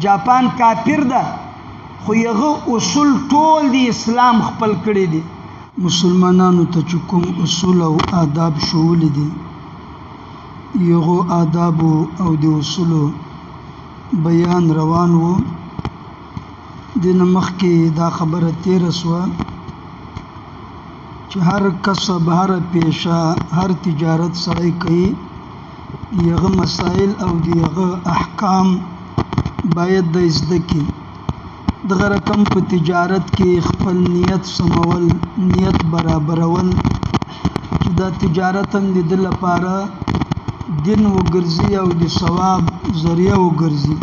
جاپان کافر ده خو یغه اصول ټول دی اسلام خپل کړی دي. مسلمانانو ته چې کوم اصول او آداب ښوولي دي، یغو آدابو او د اصولو بیان روان وو. دینه مخکې دا خبره تیره سوه چې هر کسب، هر پیشه، هر تجارت سړی کوي، یغه مسائل او د یغه احکام باید د زده کړي. دغه رقم په تجارت کې خپل نیت سمول، نیت برابرول چې دا تجارت هم د ده لپاره دین وګرځي او د ثواب ذریعه وګرځي.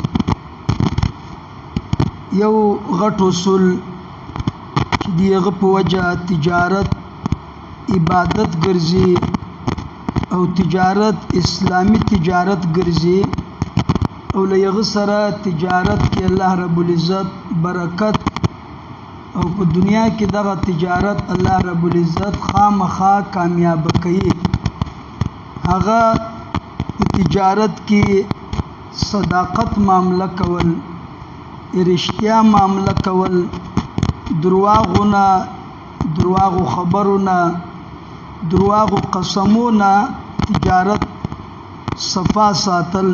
یو غټ اصول چې د هغه په وجه تجارت عبادت ګرځي او تجارت اسلامي تجارت ګرځي او له هغه سره تجارت کې الله رب العزت برکت او په دنیا کې دغه تجارت الله رب العزت خامخا کامیاب کوي. هغه په تجارت کې صداقت معامله کول، رښتیا معامله کول، درواغونه، درواغو خبرونه، درواغو قسمونه تجارت صفا ساتل.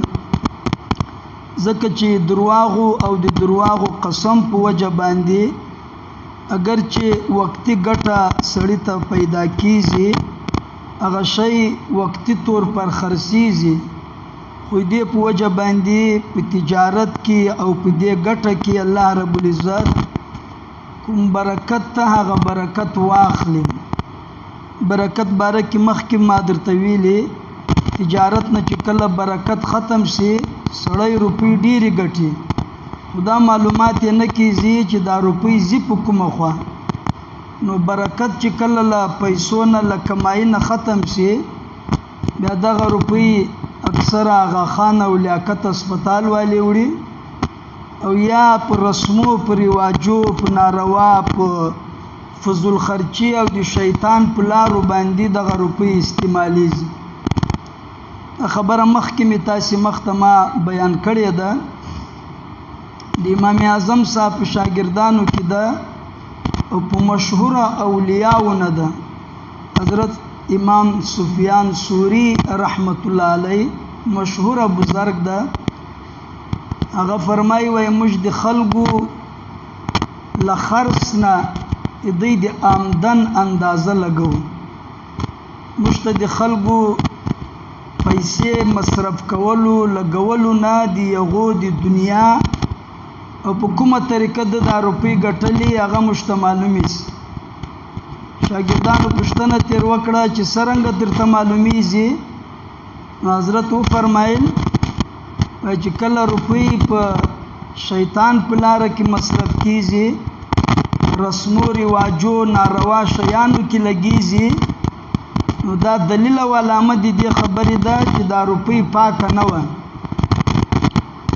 ځکه چې درواغو او د درواغو قسم په وجه باندې اگر چې وقتي ګټه سړي ته پیدا کیږي، هغه شی وقتي طور پر خرڅیږي، خو دې په وجه باندې په تجارت کې او په دې ګټه کې الله رب العزت کوم برکت ته هغه برکت واخلي. برکت باره کې مخکې ما درته ویلي، تجارت نه چې کله برکت ختم شي سړی روپۍ ډېرې ګټي، خو دا معلومات یې نه کېږي چې دا روپۍ ځي په کومه خوا. نو برکت چې کله له پیسو نه له کمایي نه ختم شي، بیا دغه روپۍ اکثره آغا خان او لیاقت هسپتال والې وړي او یا په رسمو، په رواجو، په ناروا، په فضول خرچي او د شیطان په لارو باندې دغه روپۍ استعمالیږي. دا خبره مخکې مې تاسې مخته ما بیان کړې ده. د امام اعظم صاحب په شاګردانو کې ده او په مشهوره اولیاو نه ده، حضرت امام سفیان ثوری رحمت الله علیه مشهوره بزرګ ده. هغه فرمایي وایي موږ د خلکو له خرڅ نه د دوی د آمدن اندازه لګوو. موږ ته د خلکو پیسې مصرف کولو لګولو نه د هغو د دنیا او په کومه طریقه د دا روپۍ ګټلې هغه موږ ته معلومې سي. شاګردانو پوښتنه تېر وکړه چې څرنګه درته معلومیږي؟ نو حضرت وفرمایل چې کله روپۍ په شیطان په لاره کې مصرف کیږي، رسمو رواجو ناروا شیانو کې لګیږي، نو دا دلیل او علامه د دې خبرې ده چې دا روپۍ پاکه نه وه.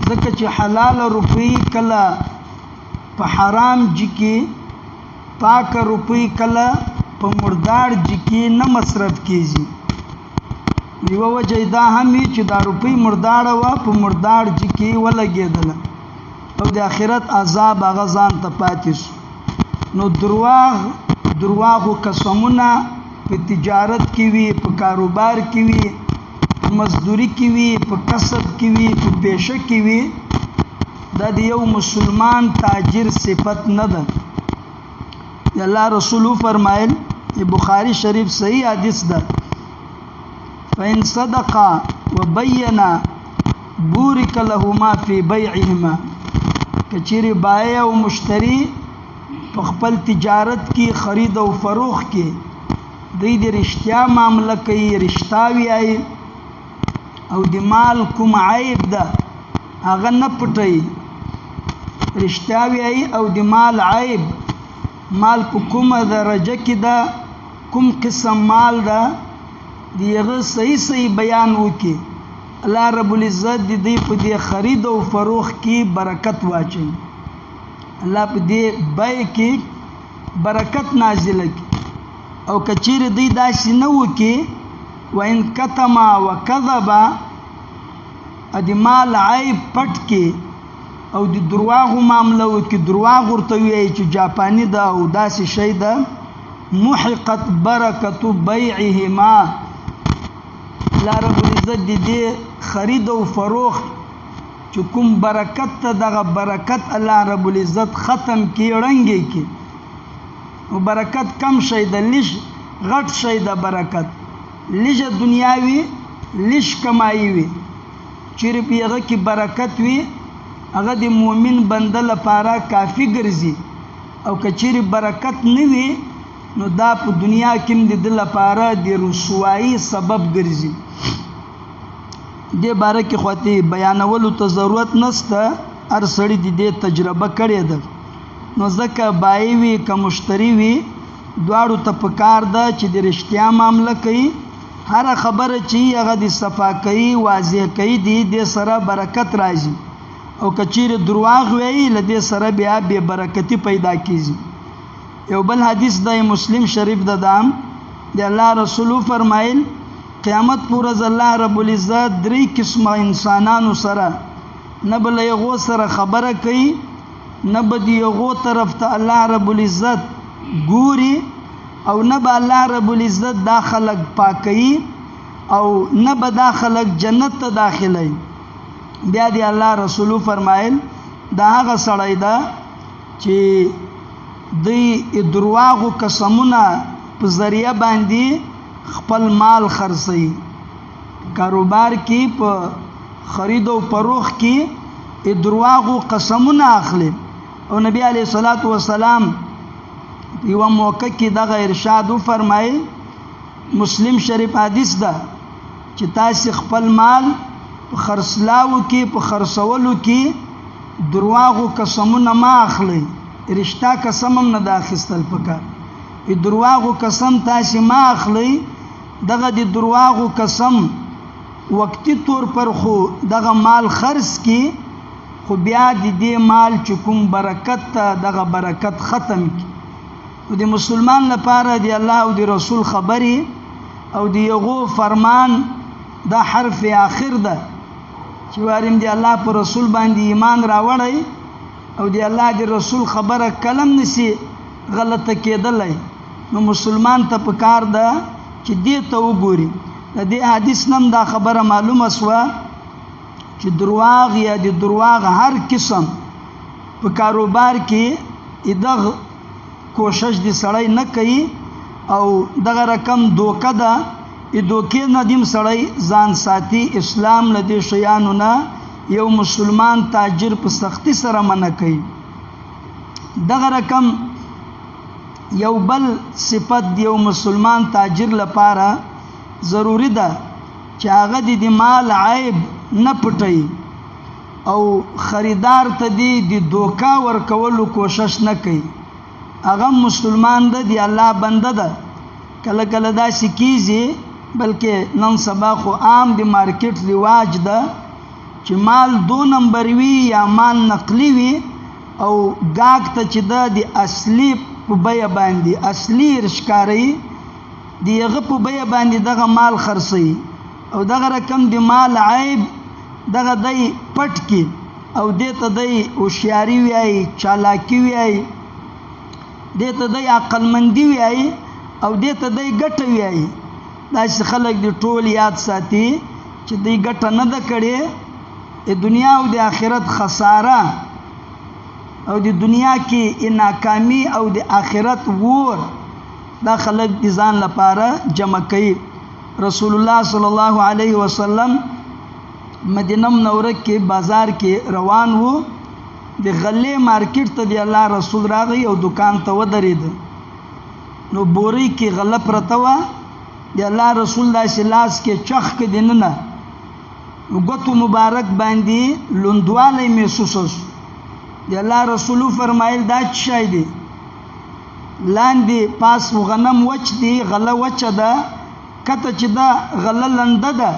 ځکه چې حلاله روپۍ کله په حرام جي کې، پاکه روپۍ کله په مردار جي کې نه مصرف کیږي. یوه وجه یې دا هم وي چې دا روپۍ مرداړه وه، په مردار جي کې ولګېدله او د آخرت عذاب هغه ځان ته پاتې شو. نو درواغ، درواغو قسمونه په تجارت کې وي، په کاروبار کې وي، په مزدوري کې وي، په کسب کې وي، په پیشه کې وي، دا د یو مسلمان تاجر صفت نه ده. د الله رسول فرمایل، بخاری شریف صحیح حدیث ده، فإن صدقا وبینا بورک لهما فی بیعهما. کچېرې بایع او مشتری په خپل تجارت کې، خرید او فروخت کې دوی د رښتیا معامله کوي، رښتا ویایي او د مال کوم عیب ده هغه نه پټوي، رښتیا ویایي او د مال عیب، مال په کومه درجه کې ده، کوم قسم مال ده، د هغه صحیح صحیح بیان وکړي، الله رب العزت د دوی په دې خرید او فروخت کې برکت واچوي، الله په دې بیع کې برکت نازله کړي. او که چیرې دوی داسې نه وکړي، وان کتما وکذبا، د مال عیب پټ کړي، او د درواغو معامله وکړي، درواغ ورته ووایي چې جاپاني ده او داسې شی ده، محقت برکت بیعهما، الله رب العزت د دې خرید او فروخت چې کوم برکت ته دغه برکت الله رب العزت ختم کی، ړنګ یې کړي. نو برکت کم شی ده، لږ غټ شی ده برکت، لږه دنیا وي، لږ کمایي وي، چیرې په هغه کې برکت وي هغه د مؤمن بنده لپاره کافي ګرځي، او که چیرې برکت نه وي نو دا په دنیا کې هم د ده لپاره د رسوایي سبب ګرځي. دې باره کې خو ته بیانولو ته ضرورت نشته، هر سړي د دې تجربه کړې ده. نو ځکه بای وي که مشتري وي دواړو ته پکار ده چې د رښتیا معامله کوي، هره خبره چې هغه د صفا کوي واضح کوي، دی دې سره برکت راځي، او که چیرې درواغ وایي له دې سره بیا بې برکتي پیدا کیږي. یو بل حدیث دی مسلم شریف د دام د الله رسول فرمایل قیامت پر ورځ الله رب العزت درې قسمه انسانانو سره نه به له هغو سره خبره کوي، نه به د هغو طرف ته الله رب العزت ګوري، او نه به الله رب العزت دا خلک پاکوي، او نه به دا خلک جنت ته داخلوي. بیا دی الله رسول فرمایل دا هغه سړی ده چې دی درواغو قسمونه په ذریعه باندې خپل مال خرڅوي، کاروبار کې په خرید او فروخت کې درواغو قسمونه اخلي. او نبی علیه الصلاة والسلام یوه موقع کې دغه ارشاد وفرمایل، مسلم شریف حدیث ده چې تاسې خپل مال په خرڅلاو کې په خرڅولو کې درواغو قسمونه مه اخلئ، رښتا قسم هم نه ده اخیستل پکار، درواغو قسم تاسې مه اخلئ. دغه د درواغو قسم وقتي طور پر خو دغه مال خرڅ کی، خو بیا د دې مال چې کوم برکت ته دغه برکت ختم کی. نو د مسلمان لپاره د الله او د رسول خبرې او د هغو فرمان دا حرف آخر ده چې واریم د الله پر رسول باندې ایمان راوړی او د الله د رسول خبره کلم نسی غلطه کېدلی، نو مسلمان ته پکار ده چې دې ته وګوري. د دې حدیث نم دا خبره معلومه سوه چې درواغ یا د درواغ هر قسم په کاروبار کې دغه کوشش د سړی نه کوي، او دغه رقم دوکه ده، د دوکې نه دیم سړی ځان ساتي. اسلام له دې شیانو نه یو مسلمان تاجر په سختی سره منع کوي. دغه رقم یو بل صفت د یو مسلمان تاجر لپاره ضروري ده چې هغه د مال عیب نه پټوي او خریدار ته دې د دوکه ورکولو کوشش نه کوي. هغه مسلمان ده، د الله بنده ده. کله کله داسې کیږي، بلکې نن سبا خو عام د مارکیټ رواج ده چې مال دو نمبر وي یا مال نقلی وي، او ګاک ته چې ده د اصلي په بیه باندې اصلي ښکاروي، د هغه په بیه باندې دغه مال خرڅوي، او دغه رقم د مال عیب دغه دی پټ کي، او دې ته دی هوښیاري ویایي، چالاکي ویایي، دې ته دی عقلمندي ویایي، او دې ته دی ګټه ویایي. داسې خلک دې ټول یاد ساتي چې دی ګټه نه ده کړې، د دنیا او د آخرت خساره او د دنیا کې ناکامي او د آخرت ور دا خلک د ځان لپاره جمع کوي. رسول الله صلی الله علیه وسلم مدینه منوره کې بازار کې روان وو، د غلې مارکیټ ته د الله رسول راغی او دکان ته ودرېد. نو بورۍ کې غله پرته وه، د الله رسول داسې لاس کې چخ کې دننه ګوتو مبارک باندې لوندوالی محسوس شو. د الله رسول فرمایل دا څه شی دی؟ لاندې پاس غنم وچ دی، غله وچه ده، کته چې ده غله لنده ده.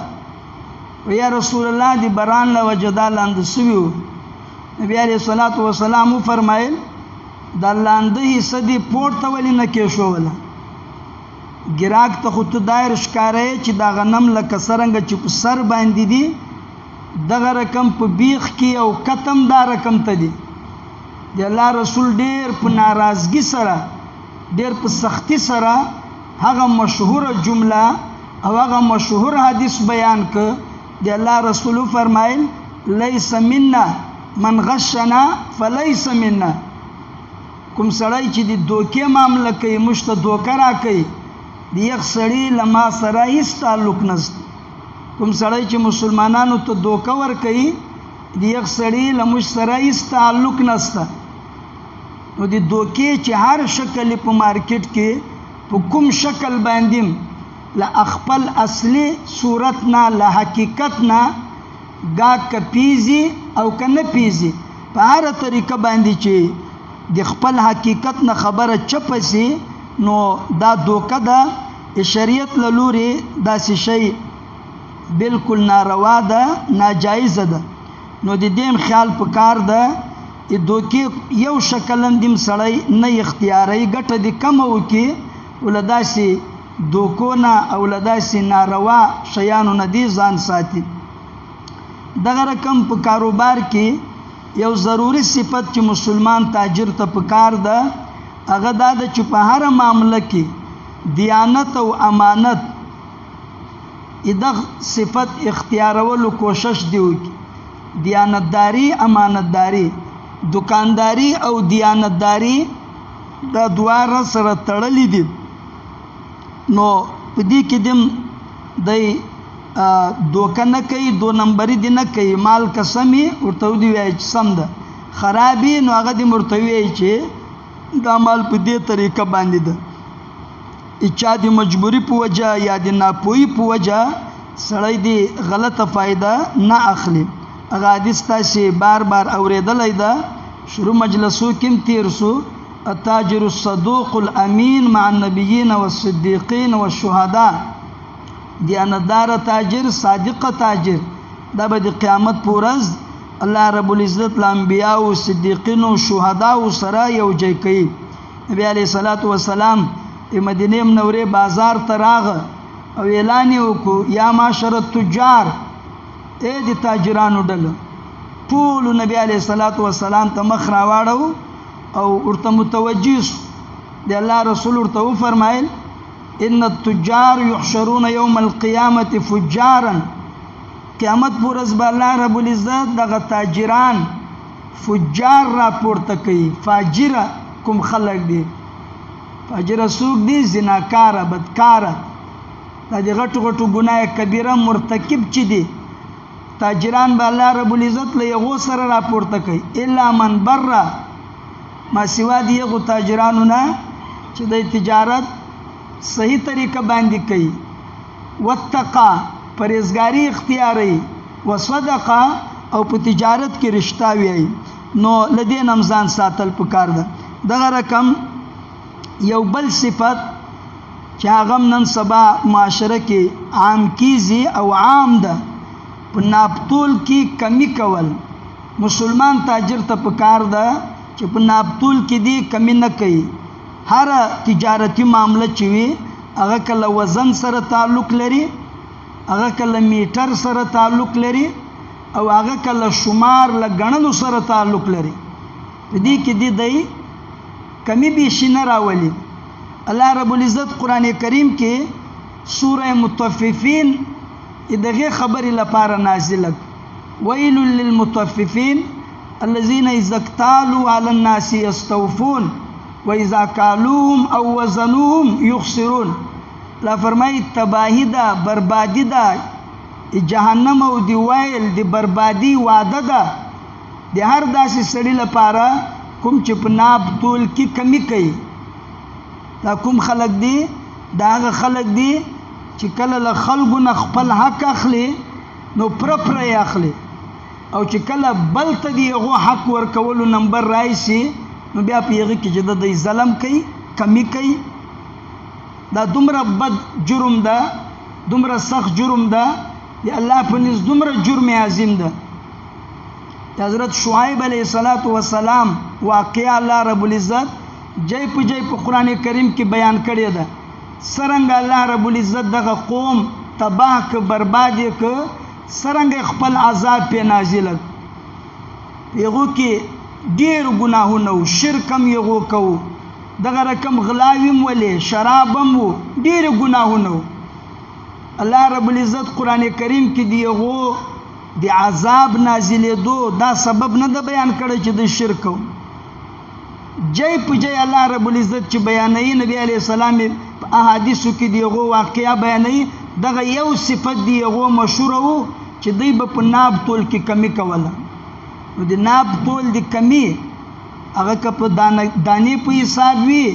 یا رسول الله د باران له وجه دا لانده سوي وو. نبی علیه الصلاة والسلام وفرمایل دا لانده حصه دې پورته ولې نه کېښوله؟ ګراک ته خو ته دا ښکاروې چې دا غنم لکه څرنګه چې په سر باندې دي دغه رقم په بیخ کې او کتم دا رقم ته دی. د الله رسول ډیر په ناراضګي سره، ډیر په سختی سره هغه مشهوره جمله او هغه مشهور حدیث بیان ک. د الله رسول فرمایل لیس منا من غشنا فلیس منا. کوم سړی چې د دوکې معامله کوي، موږ ته دوکه راکوي، د یخ سړي له ما سره هیڅ تعلق نشته. کوم سړی چې مسلمانانو ته دوکه ورکوي، د یخ سړي له موږ سره هیڅ تعلق نشته. نو د دوکې چې هر شکل په مارکیټ کې په کوم شکل باندې له خپل اصلي صورت نه، له حقیقت نه ګاک که پیزي او که نه پیزي، په هره طریقه باندې چې د خپل حقیقت نه خبره چپه سي، نو دا دوکه ده. شریعت له لوري داسې شی بالکل ناروا ده، ناجایزه ده. نو د دې هم خیال پکار ده، د دوکې یو شکل هم دیم سړی نه اختیاروي، ګټه دې کمه وکړي، او له داسې دوکو نه او له داسې ناروا شیانو نه دې ځان ساتي. دغه رقم په کاروبار کې یو ضروري صفت چې مسلمان تاجر ته پکار ده، هغه دا ده چې په هره معامله کې دیانت او امانت دغه صفت اختیارولو کوشش دی وکړي. دیانتداري، امانتداري، دکانداري او دیانتداري دا دواړه سره تړلي دي. نو په دې کې دم دی دوکه نه کوي، دو نمبري دې نه کوي، مال که سم وي ورته ودې وایي چې سم ده، خراب وي نو هغه دې ورته ووایي چې دا مال په دې طریقه باندې ده. چا د مجبوري په وجه یا د ناپوهي په وجه سړی دې غلطه فایده نه اخلي. هغه حدیث تاسې بار بار اورېدلی ده، شروع مجلسو کې هم تېر سو، التاجر الصدوق الامین مع النبیین والصدیقین والشهداء. دیانتدار تاجر، صادق تاجر، دا به د قیامت په ورځ الله رب العزت له انبیاو، صدیقینو، شهداو سره یو ځای کوي. نبی علیه الصلاة والسلام د مدینې منورې بازار ته راغه او اعلان یې وکړو، یا معاشر التجار، ای د تاجرانو ډله. ټولو نبی علیه الصلاة والسلام ته مخ راواړو او ورته متوجه سو. د الله رسول ورته وفرمایل ان التجار يحشرون يوم القيامة فجارا. قیامت پر ورځ به الله رب العزت دغه تاجران فجار راپورته کوي. فاجره کوم خلک دي؟ فاجره څوک دي؟ زناکاره، بدکاره، دا د غټو غټو ګناه کبیره مرتکب چې دي، تاجران به الله رب العزت له هغو سره راپورته کوي. الا من بره، ما سوا د هغو تاجرانو نه چې د تجارت صحیح طریقه باندې کوي، واتقا، پرهېزګاري اختیاروي، وصدقه، او په تجارت کې رښتیا وایي. نو له دې نه هم ځان ساتل پکار ده. دغه رقم یو بل صفت چې هغه هم نن سبا معاشره کې عام کیږي او عام ده، په ناپتول کې کمی کول. مسلمان تاجر ته پکار ده چې په ناپتول کې دې کمی نه کوي. هره تجارتي معامله چې وي، هغه کله وزن سره تعلق لري، هغه کله میټر سره تعلق لري، او هغه کله شمار له ګڼلو سره تعلق لري. په دې کې دې دی کمی بیشي نه راولي. الله رب العزت قرآن کریم کې سوره مطففین دغې خبرې لپاره نازله کړه، ویل للمطففین الذین اذا اکتالوا علی الناس یستوفون واذا کالوهم او وزنوهم یخسرون. لا فرمایي تباهي ده، بربادي ده، جهنم او دی ویل د بربادي وعده ده د هر داسې سړي لپاره کوم چې په ناب تول کې کمی کوي. دا کوم خلک دي؟ دا هغه خلک دي چې کله له خلکو نه خپل حق اخلي نو پره پره یې اخلي، او چې کله بل ته د هغو حق ورکولو نمبر راشي نو بیا په هغه کې چې د دوی ظلم کوي، کمی کوي. دا دومره بد جرم ده، دومره سخت جرم ده، د الله په نزد دومره جرم عظیم ده. د حضرت شعیب علیه الصلاة والسلام واقعه الله رب العزت جای په جای په قرآن کریم کې بیان کړې ده. څرنګه الله رب العزت دغه قوم تباه که، برباد یې که، څرنګه خپل عذاب پې نازل کړ. په هغو کې ډېر ګناهونه وو، شرک هم هغو کوو، دغه رقم غلاوې هم ولې، شراب هم وو، ډېر ګناهونه وو. الله رب العزت قرآن کریم کې د هغو د عذاب نازلېدو دا سبب نه ده بیان کړی چې د شرک کوو. جای په جای الله رب العزت چې بیانوي، نبی علیه السلام په احادیثو کې د هغو واقعه بیانوي، دغه یو صفت د هغو مشهوره وو چې دوی به په ناب تول کې کمی کوله. نو د ناب تول د کمی هغه که په دانې په حساب وي،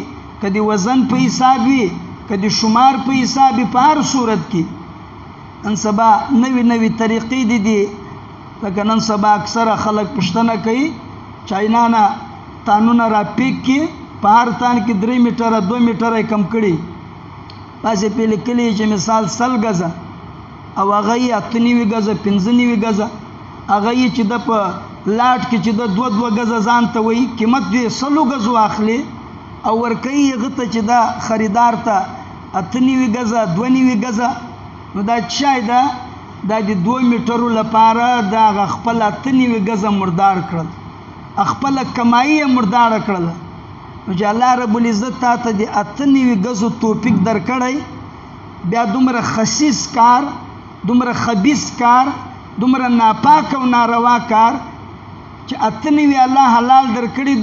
که د وزن په حساب وي، که د شمار په حساب وي، په هر صورت کې نن سبا نوې نوې طریقې دي دي. لکه نن سبا اکثره خلک پوښتنه کوي، چاینا نه تانونه را پیک کړي، په هر تان کې 3 میټره 2 میټره یې کم کړي، بعضې پرې لیکلي چې مثال 100 ګزه او هغه یې 98 ګزه 95 ګزه، هغه یې چې د په لاټ کې چې د 2 2 ګزه ځان ته وایي، قیمت دې 100 ګزو اخلي او ورکوي هغه ته چې دا خریدار ته 98 ګزه 92 ګزه. نو دا چای ده، دا د 2 میټرو لپاره دا هغه خپل 98 ګزه مردار کړل، خپله کمایي یې مرداره کړله. نو چې الله رب العزت تا ته د 98 ګزو توفیق درکړی، بیا دومره خسیس کار، دومره خبیث کار، دومره ناپاک او ناروا کار چې 98 الله حلال درکړي،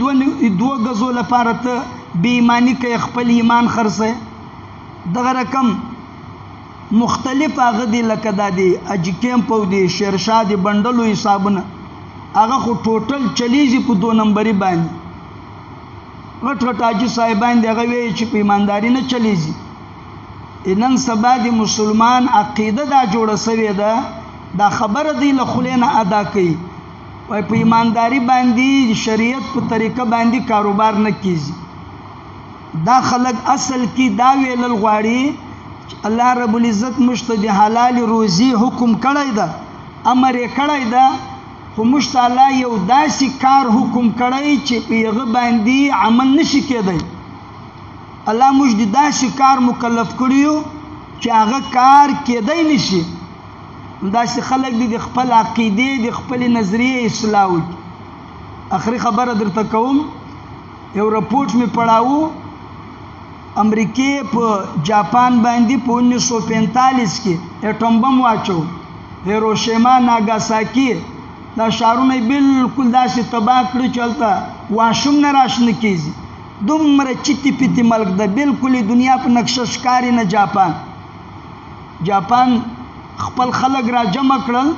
2 ګزو لپاره ته بې ایماني کوې، خپل ایمان خرڅوې. دغه رقم مختلف هغه دي، لکه دا دي حاجي کیمپ او دي شیرشاه دي بنډلو حسابونه، هغه خو ټوټل چلیږي په 2 نمبري باندې. غټ غټ حاجي صاحبان دي، هغه وایي چې په ایمانداري نه چلیږي. نن سبا د مسلمان عقیده دا جوړه سوې ده، دا خبره دی له خولې نه ادا کوي، وایي په ایمانداري باندې شریعت په طریقه باندې کاروبار نه کیږي. دا خلک اصل کې دا ویلل غواړي چې الله رب العزت موږ ته د حلال روزي حکم کړی ده، امر یې کړی ده، خو موږ ته الله یو داسې کار حکم کړی چې په هغه باندې عمل نشي کېدی. الله موږ د داسې کار مکلف کړي یو چې هغه کار کېدی نشي. نو داسې خلک دي د خپل عقیدې د خپلې نظریې اصلاح وکړي. اخري خبره درته کوم، یو رپورټ مې پړاوو، امریکې په جاپان باندې په 1945 کې اټوم بم واچو، هیروشیما ناګاساکي دا ښارونه یې بالکل داسې تباه کړي چې هلته واشوم نه راشنه کېږي. دومره چتي پتي ملک ده، بالکل یې دنیا په نقشه ښکاري نه. جاپان خپل خلک را جمع کړل،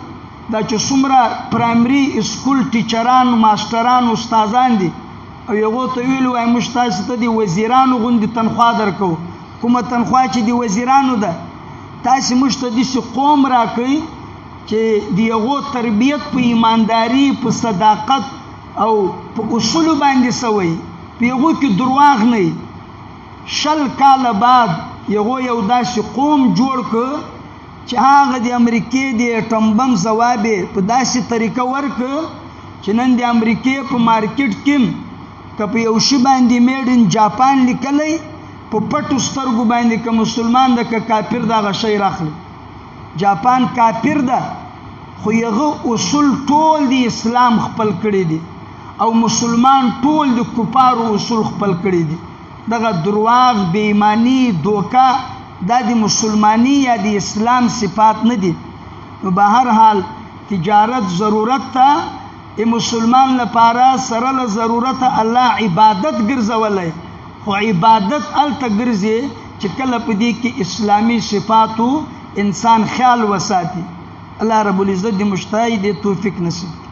دا چې څومره پرایمري سکول ټیچران، ماسټران، استادان دي، او هغو ته ویل وایي موږ تاسو ته د وزیرانو غوندې تنخوا درکوو، کومه تنخوا چې د وزیرانو ده، تاسې موږ ته داسې قوم راکړئ چې د هغو تربیت په ایمانداري، په صداقت او په اصولو باندې سوی، په هغو کې درواغ نه وي. 20 کاله بعد هغو یو داسې قوم جوړ کړ چې هغه د امریکې د اټوم بم ځواب یې په داسې طریقه ورکړ چې نن د امریکې په مارکیټ کې که په یو شي باندې میډ ان جاپان لیکلی، په پټو سترګو باندې که مسلمان ده که کافر ده هغه شی راخلي. جاپان کافر ده، خو هغه اصول ټول د اسلام خپل کړي دي او مسلمان ټول د کفارو اصول خپل کړي دي. دغه درواغ، بې ایماني، دوکه دا د مسلمانی یا د اسلام صفات نه دي. نو به هر حال تجارت ضرورت ته د مسلمان لپاره سره له ضرورته الله عبادت ګرځولی، خو عبادت هلته ګرځي چې کله په دې کې اسلامي صفاتو انسان خیال وساتي. الله رب العزت دې موږ ته دې توفیق نصیب کړي.